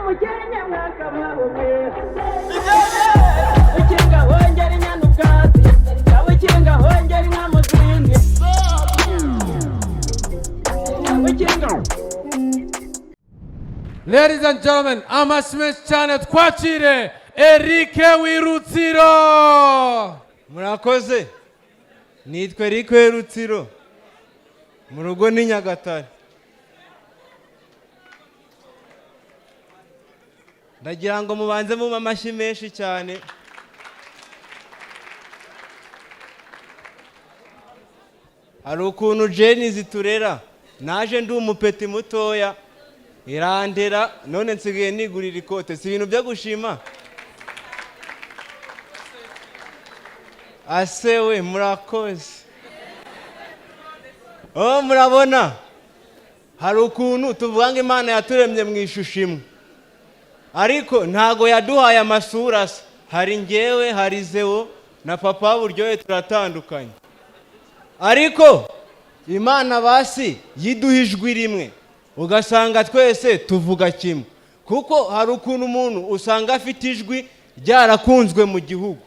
Umukenke mwakabaho mwe. Ukinga hongera inyana ubwatsi, ukinga hongera inka mu zindi, ukinga. Ladies and gentlemen, amashyi menshi cyane, twakire Eric w'i Rutsiro. Murakoze. Nitwa Eric Rutsiro, mu rugo ni Nyagatare. Ndagira ngo mubanze mumpe amashyi menshi cyane. Hari ukuntu jeni ziturera. Naje ndi umupeti mutoya, irandera, none nsigaye nigurira ikote. Si ibintu byo gushima asewe? Murakoze. Oh, murabona hari ukuntu tuvuga ngo Imana yaturemye mu ishusho imwe, ariko ntago yaduhaye amasura asa. Hari ngewe, hari Zewo na papa Buryohe, turatandukanye, ariko Imana basi yiduha ijwi rimwe, ugasanga twese tuvuga kimwe. Kuko hari ukuntu umuntu usanga afite ijwi ryarakunzwe mu gihugu,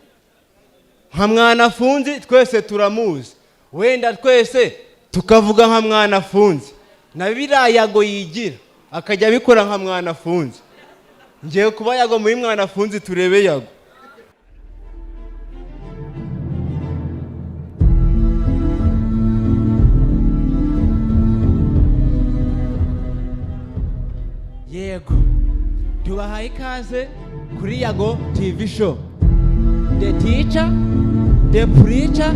nka Mwanafunzi, twese turamuzi, wenda twese tukavuga nka Mwanafunzi, na biriya Yago yigira akajya abikora nka Mwanafunzi. Ngiye kuba Yago muri Mwanafunzi, turebe Yago. Yego, tubahaye ikaze kuri Yago TV Show. The teacher, the preacher,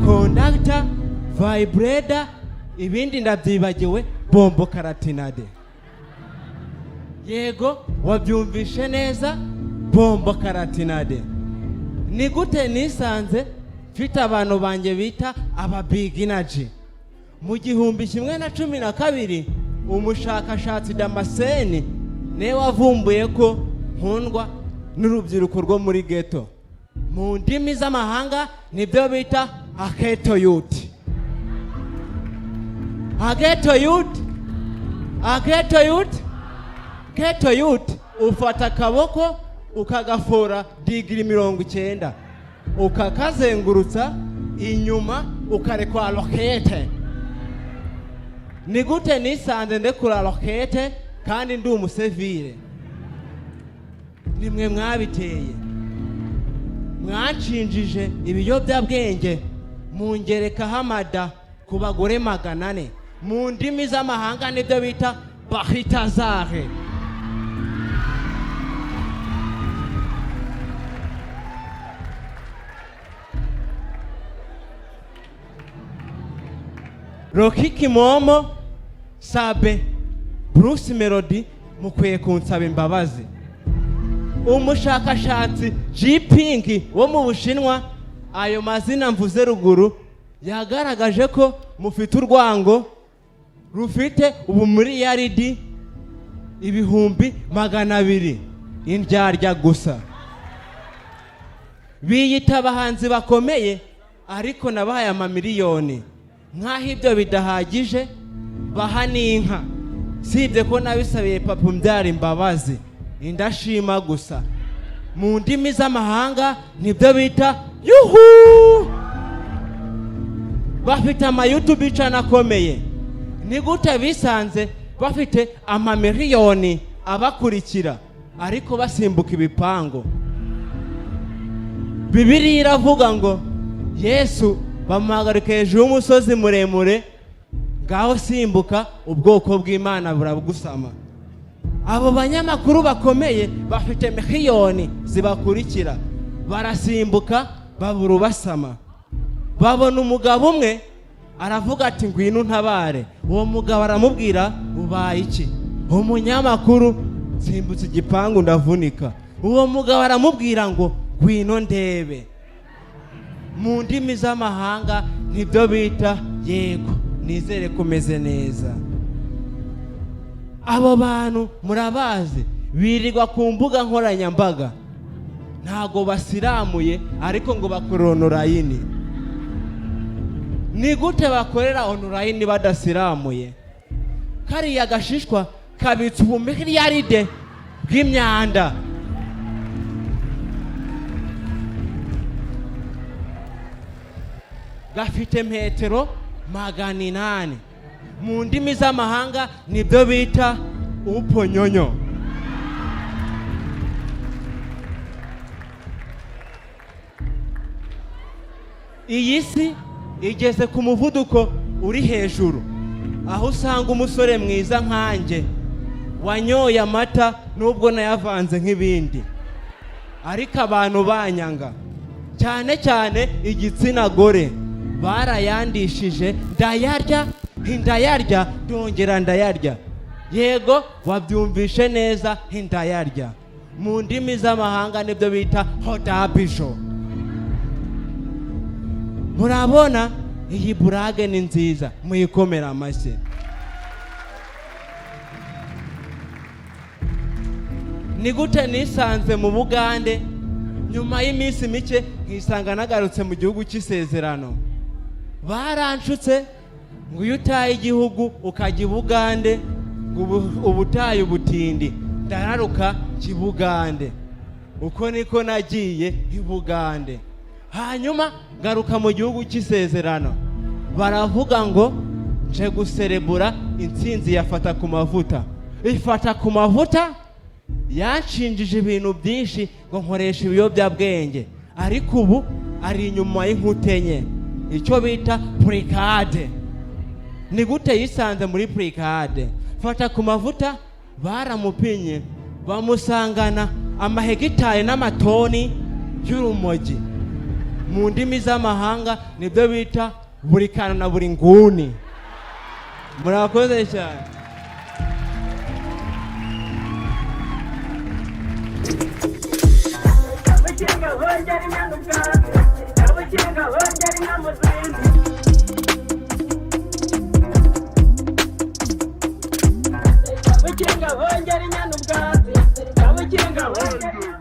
conductor, vibrator, ibindi ndabyibagiwe, bombo karatinade. Yego, wabyumvishe neza, bombo karatinade. Ni gute nisanze mfite abantu banjye bita aba big energy? Mu 1012, umushakashatsi Damascene niwe wavumbuye ko nkundwa n'urubyiruko rwo muri ghetto. Mu ndimi z'amahanga nibyo bita a ghetto youth, a ghetto youth, a ghetto youth, ghetto youth. Ufata akaboko ukagafora degree 90, ukakazengurutsa inyuma, ukarekura rokete. Ni gute nisanze ndekura rokete kandi ndi umusevire? Nimwe mwabiteye. Mwanshinjije ibiyobyabwenge, mungerekaho amada ku bagore 400. Mu ndimi z'amahanga nibyo bita bahitazare. Rocky Kimomo, Sabe, Bruce Melody, mukwiye kunsaba imbabazi. Umushakashatsi Jiping wo mu Bushinwa, ayo mazina mvuze ruguru, yagaragaje ko mufite urwango rufite ubu miliyaridi 200,000,000. Indyarya gusa. Biyita abahanzi bakomeye, ariko nabahaye amamiliyoni. Nk'aho ibyo bidahagije, baha n'inka. Sibye ko nabisabiye papa umbyara imbabazi, indashima gusa. Mu ndimi z'amahanga nibyo bita yuhu. Bafite ama YouTube channel akomeye. Ni gute bisanze bafite amamiliyoni abakurikira, ariko basimbuka ibipangu? Bibiliya iravuga ngo Yesu bamuhagarika hejuru y'umusozi muremure, ngaho simbuka, ubwoko bw'Imana burabugusama. Abo banyamakuru bakomeye bafite miliyoni zibakurikira barasimbuka, babura ubasama. Babona umugabo umwe, aravuga ati: "Ngwino untabare." Uwo mugabo aramubwira: "Ubaye iki?" Umunyamakuru: "Nsimbutse igipangu ndavunika." Uwo mugabo aramubwira ngo: "Ngwino ndebe." Mu ndimi z'amahanga nibyo bita yego. Nizere ko umeze neza. Abo bantu murabazi, birirwa ku mbuga nkoranyambaga, ntago basiramuye, ariko ngo bakorera online. Ni gute bakorera online badasiramuye? Kariya gashishwa kabitse ubumiliyaride. bw'imyanda. Gafite metero 800. Mu ndimi z'amahanga nibyo bita uponyonyo. Iyi si igeze ku muvuduko uri hejuru, aho usanga umusore mwiza nkanjye wanyoye amata nubwo nayavanze nk'ibindi, ariko abantu banyanga cyane cyane igitsina gore barayandishije, ndayarya ndayarya ndongera ndayarya. Yego, wabyumvishe neza, ndayarya. Mu ndimi z'amahanga nibyo bita hodabisho. Murabona iyi burage ni nziza, muyikomera amashyi. Ni gute nisanze mu Bugande nyuma y'iminsi mike nkisanga nagarutse mu gihugu cy'isezerano? Baranshutse ngo iyo utaye igihugu ukajya i Bugande ngo uba utaye ubutindi. Ndararuka Kibugande, uko niko nagiye i Bugande, hanyuma ngaruka mu gihugu cy'isezerano. Baravuga ngo nje guserebura intsinzi yafata ku mavuta. Ifata ku mavuta yanshinjije ibintu byinshi ngo nkoresha ibiyobyabwenge, ariko ubu ari inyuma y'inkuta enye, icyo bita purikade. Ni gute yisanze muri purikade? Fata ku mavuta baramupinye bamusangana amahegitari n'amatoni y'urumogi. Mu ndimi z'amahanga nibyo bita buri kantu na buri nguni. Murakoze cyane. Abakinga hongera inyana ubwatsi, abakinga hongera inka mu zindi. Abakinga hongera inyana ubwatsi, abakinga hongera.